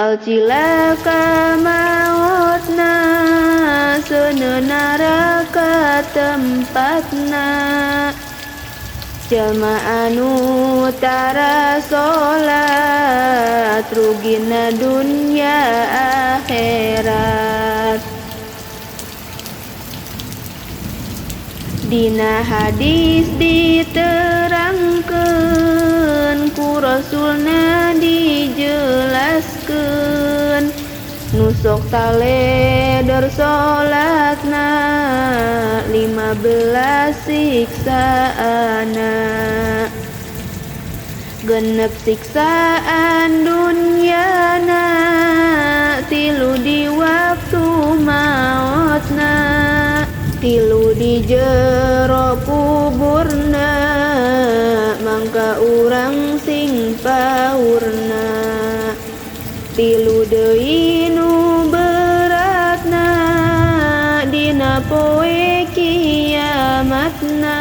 Cilaka maotna, seuneu neraka tempatna. Jalma anu tara salat, rugina dunya akhirat. Dina hadis diterangkeun, ku Rasulna dijelaskeun, nu sok taledor salatna 15 siksaana. 6 siksaan dunyana, 3 di waktu maotna, 3 di jero kuburna, mangka urang sing paurna. 3 deui nu beratna, dina poe kiamatna.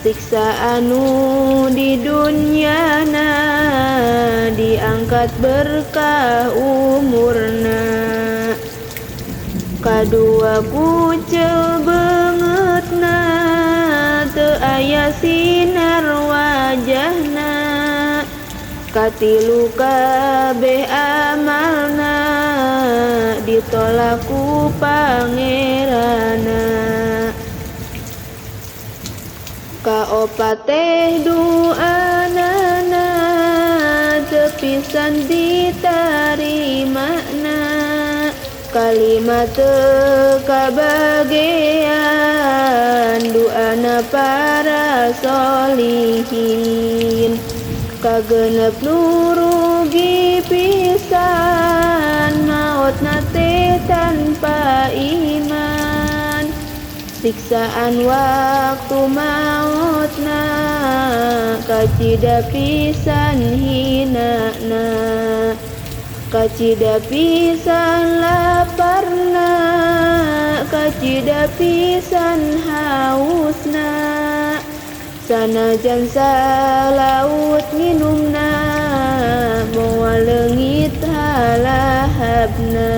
Siksa anu di dunyana, diangkat berkah umurna. Kadua kucel beungeutna, teu aya sinar wajahna. Katilu kabeh amalna, ditolak ku Pangeranna. Kaopat teh duanana, teu pisan ditarimana. Kalima teu kabagean, duana para solihin. Kagenep nu rugi pisan, maotna teh tanpa iman. Siksaan waktu maotna, kacida pisan hinana. Kacida pisan laparna, kacida pisan hausna. Sanajan salaut minumna, moal leungit halahabna.